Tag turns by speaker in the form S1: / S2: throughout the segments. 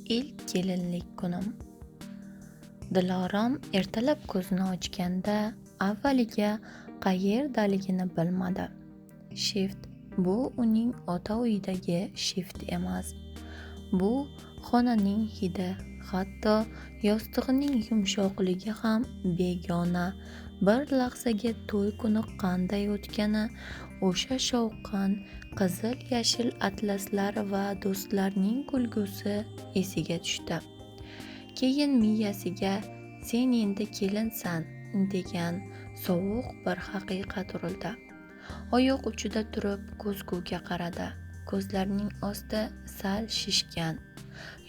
S1: İlk kelinlik kunim. Dilorom ertalab ko'zini ochganda avvaliga qayerdaligini bilmadi. Shift bu uning ota uyidagi shift emas. Bu xonaning hidi, hatto yostig'ining yumshoqligi ham begona. Bir lahzaga to'y kuni qanday o'tgani, o'sha shovqin, qizil-yashil atlaslar va do'stlarning kulgusi esiga tushdi. Keyin miyasiga "Sen endi kelinsan" degan sovuq bir haqiqat urildi. Oyoq uchida turib ko'zguga qaradi. Ko'zlarining osti sal shishgan.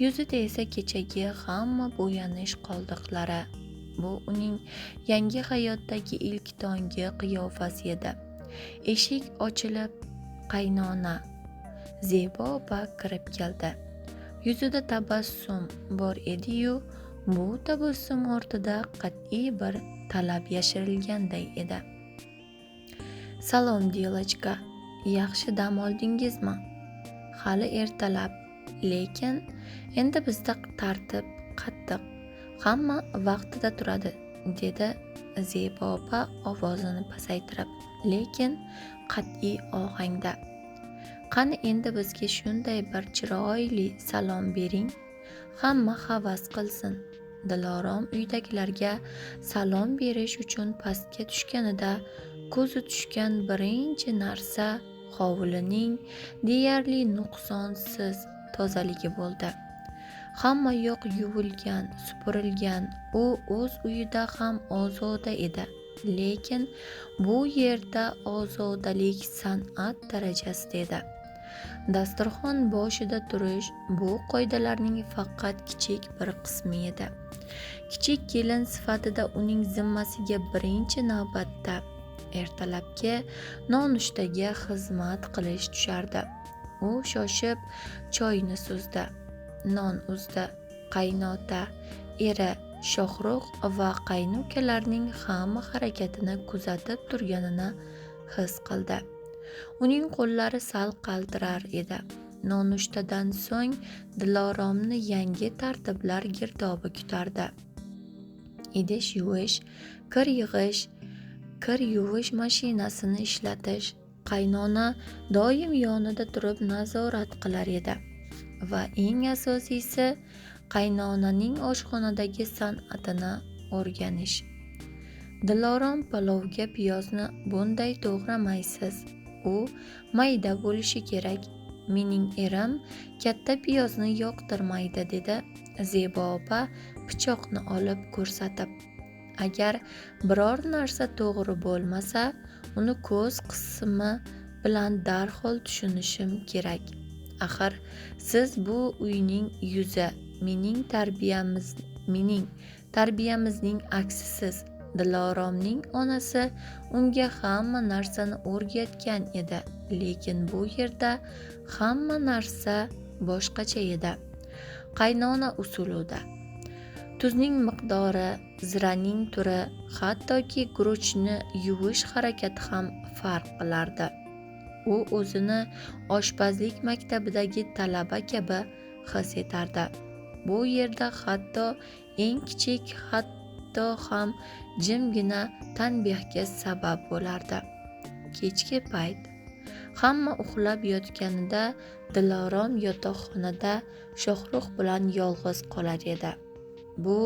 S1: Yuzida esa kechagi hamma bo'yanish qoldiqlari. Bu uning yangi hayotdagi ilk tongi qiyofasi edi. Eshik ochilib, qaynona Zebo opa kirib keldi. Yuzida tabassum bor edi-yu, bu tabassum ortida qat'iy bir talab yashirilganday edi. "Salom, Dilochka, yaxshi dam oldingizmi? Hali ertalab, lekin endi bizda tartib qattiq. Hamma vaqtida turadi", dedi Zebo opa ovozini pasaytirib, lekin qat'iy ohangda. "Qani endi bizga shunday bir chiroyli salom bering, hamma havas qilsin." Dilorom uydagilarga salom berish uchun pastga tushganida ko'zi tushgan birinchi narsa hovlining deyarli nuqsonsiz tozaligi bo'ldi. Hamma yoq yuvilgan, supurilgan. U o'z uyida ham ozoda edi, lekin bu yerda ozodalik san'at darajasida edi. Dasturxon boshida turish bu qoidalarning faqat kichik bir qismi edi. Kichik kelin sifatida uning zimmasiga birinchi navbatda ertalabki nonushtaga xizmat qilish tushardi. U shoshib choyni suzdi, non uzdi. Qaynota, eri Shohrux va qaynukalarning hamma harakatini kuzatib turganini his qildi. Uning qo'llari sal qaltirar edi. Nonushtadan so'ng Diloromni yangi tartiblar girdobi kutardi. Idish yuvish, kir yig'ish, kir yuvish mashinasini ishlatish, qaynona doim yonida turib nazorat qilar edi. Va eng asosiysi, qaynonaning oshxonadagi san'atini o'rganish. "Dilorom, palovga piyozni bunday to'g'ramaysiz. U mayda bo'lishi kerak. Mening erim katta piyozni yoqtirmaydi", dedi Zebo opa pichoqni olib ko'rsatib. Agar biror narsa to'g'ri bo'lmasa, uni ko'z qismi bilan darhol tushunishim kerak. Axir siz bu uyning yuzi, mening tarbiyamizning aksisiz. Diloromning onasi unga hamma narsani o'rgatgan edi, lekin bu yerda hamma narsa boshqacha edi. Qaynona usulida. Tuzning miqdori, ziraning turi, hattoki guruchni yuvish harakati ham farq qilardi. U o'zini oshpazlik maktabidagi talaba kabi his etardi. Bu yerda hatto eng kichik xato ham jimgina tanbehga sabab bo'lardi. Kechki payt hamma uxlab yotganida Dilorom yotoqxonada Shohrux bilan yolg'iz qolar edi. Bu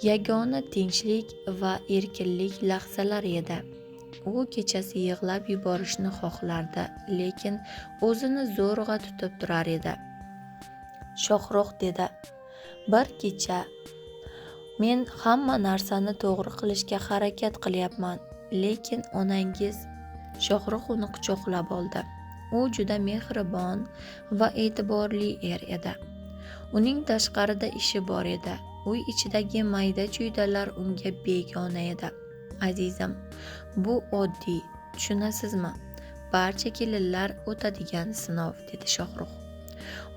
S1: yagona tinchlik va erkinlik lahzalari edi. U kechasi yig'lab yuborishni xohlardi, lekin o'zini zo'rg'a tutib turar edi. "Shohrux", dedi, "bir kecha men hamma narsani to'g'ri qilishga harakat qilyapman, lekin onangiz..." Shohrux uni quchoqlab oldi. U juda mehribon va e'tiborli er edi. Uning tashqarida ishi bor edi. Uy ichidagi mayda-chuydalar unga begona edi. "Azizim, bu oddiy, tushunasizmi? Barcha kelinlar o'tadigan sinov", dedi Shohrux.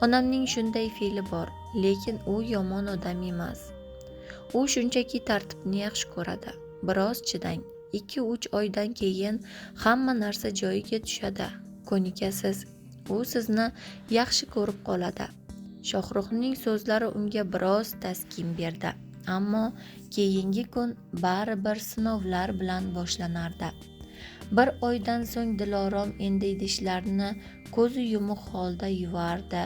S1: "Onamning shunday fe'li bor, lekin u yomon odam emas. U shunchaki tartibni yaxshi ko'radi. Biroz chidang. 2-3 oydan keyin hamma narsa joyiga tushadi. Ko'nikasiz. U sizni yaxshi ko'rib qoladi. Shohruxning so'zlari unga biroz taskin berdi. Ammo keyingi kun baribir sinovlar bilan boshlanardi. Bir oydan so'ng Dilorom endi idishlarni ko'zi yumuq holda yuvardi.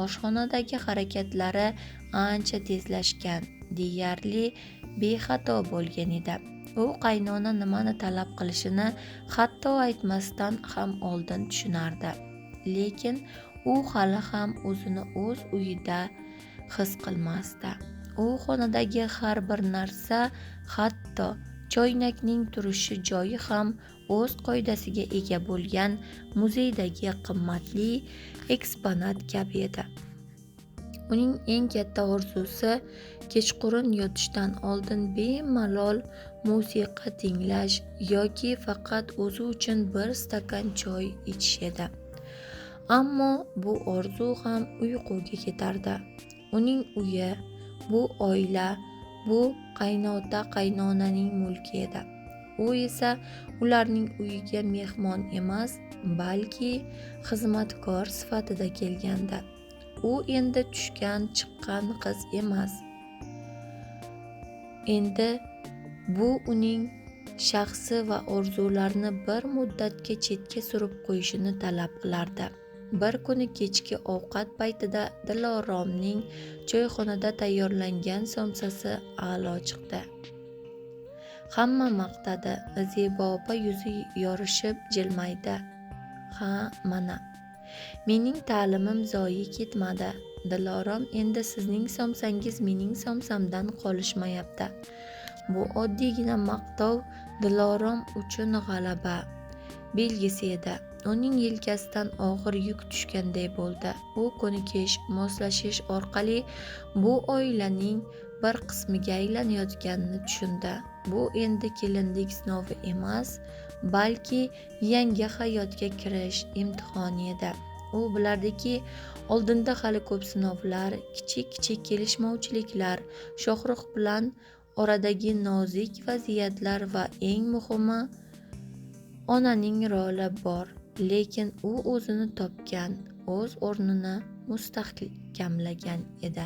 S1: Oshxonadagi harakatlari ancha tezlashgan, deyarli bexato bo'lgan edi. U qaynona nimani talab qilishini hatto aytmasdan ham oldin tushunardi. Lekin u hali ham o'zini o'z uyida his qilmasdi. U xonadagi har bir narsa, hatto choynakning turishi joyi ham o'z qoidasiga ega bo'lgan muzeydagi qimmatli eksponat kabi edi. Uning eng katta orzusi kechqurun yotishdan oldin bemalol musiqa tinglash yoki faqat o'zi uchun bir stakan choy ichish edi. Ammo bu orzu ham uyquga ketardi. Uning uyi, bu oila, bu qaynota qaynonaning mulki edi. U esa ularning uyiga mehmon emas, balki xizmatkor sifatida kelgandi. U endi tushgan chiqqan qiz emas. Endi bu uning shaxsi va orzularini bir muddatga chetga surib qo'yishini talab qilardi. Bir kuni kechki ovqat paytida Diloromning choyxonada tayyorlangan somsasi a'lo chiqdi. Hamma maqtadi. Zebo opa yuzi yorishib jilmaydi. Ha, mana. Mening ta'limim zoyi ketmadi. Dilorom, endi sizning somsangiz mening somsamdan qolishmayapti. Bu oddiygina maqtov Dilorom uchun g'alaba belgisi edi. Uning yelkasidan og'ir yuk tushganday bo'ldi. U ko'nikish, moslashish orqali bu oilaning bir qismiga aylanayotganini tushundi. Bu endi kelinlik sinovi emas, balki yangi hayotga kirish imtihoni edi. U bilardiki, oldinda hali ko'p sinovlar, kichik-kichik kelishmovchiliklar, Shohrux bilan oradagi nozik vaziyatlar va eng muhimi onaning roli bor. Lekin u o'zini topgan, o'z o'rnini mustahkamlagan edi.